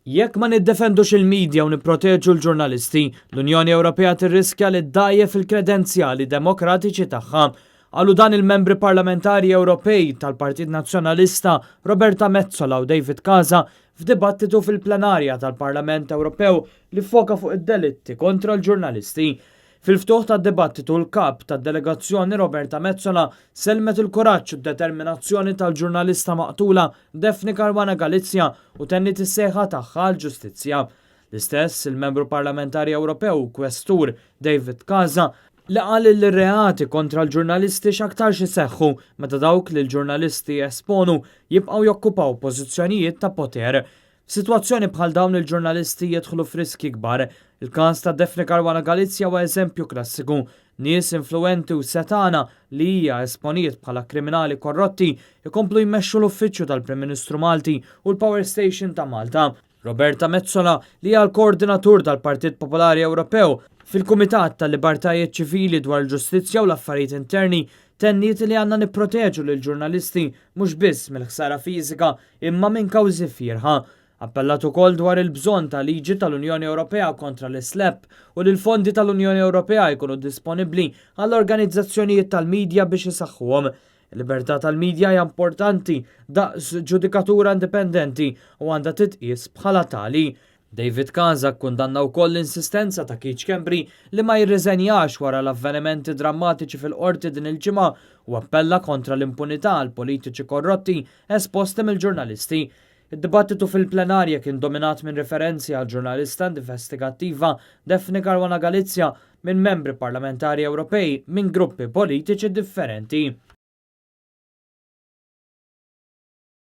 Jekk ma niddefendux il-media u nipproteġu l-ġurnalisti, l-Unjoni Ewropea tirriskja li ddgħajjef il-kredenzjali demokratiċi tagħha. Qalu dan il-membri parlamentari Ewropej tal-Partit Nazzjonalista Roberta Metsola u David Casa f'dibattitu fil-plenarja tal-Parlament Ewropew li ffoka fuq id-delitti kontra l-ġurnalisti. Fil-ftuħ tad-dibattitu l-Kap tad-delegazzjoni Roberta Metsola sellmet il-kuraġġ u d-determinazzjoni tal-ġurnalista maqtula Daphne Caruana Galizia u tenniet is-sejħa tagħha għall-ġustizzja. L-istess il-Membru Parlamentari Ewropew Kwestur David Casa li qal li r-reati kontra l-ġurnalisti x'aktarx iseħħu meta dawk li l-ġurnalisti esponu jibqgħu jokkupaw pożizzjonijiet ta' poter. F'sitwazzjoni bħal dawn il-ġurnalisti jidħlu f'riski kbar. Il-każ ta' Daphne Caruana Galizia huwa eżempju klassiku. Nies influwenti u setgħana li hija esponiet bħala kriminali korrotti ikomplu jmexxu l-uffiċċju tal-Prim Ministru Malti u l-Power Station ta' Malta. Roberta Metsola, li hija l-koordinatur tal-Partit Popolari Ewropew fil-Kumitat tal-Libertajiet Ċivili dwar il-Ġustizzja u l-Affarijiet Interni, tenniet li għandna nipproteġu lill-ġurnalisti mhux biss mill-ħsara fiżika imma minn kawżi fierħa. Appellat ukoll dwar il-bżonn ta' liġi tal-Unjoni Ewropea kontra l-SLAPP u li l-fondi tal-Unjoni Ewropea jkunu disponibbli għall-organizzazzjonijiet tal-medja biex isaħħuhom. Il-libertà tal-medja hija importanti daqs ġudikatura indipendenti u għandha titqies bħala tali. David Casa kkundanna wkoll l-insistenza ta' Keith Schembri li ma jirriżenjax wara l-avvenimenti drammatiċi fil-qorti din il-ġimgħa u appella kontra l-impunità għal politiċi korrotti esposti mill-ġurnalisti. Id-dibattitu fil-plenarja kien dominat minn referenzi għal ġurnalista investigattiva Daphne Caruana Galizia minn membri parlamentari Ewropej minn gruppi politiċi differenti.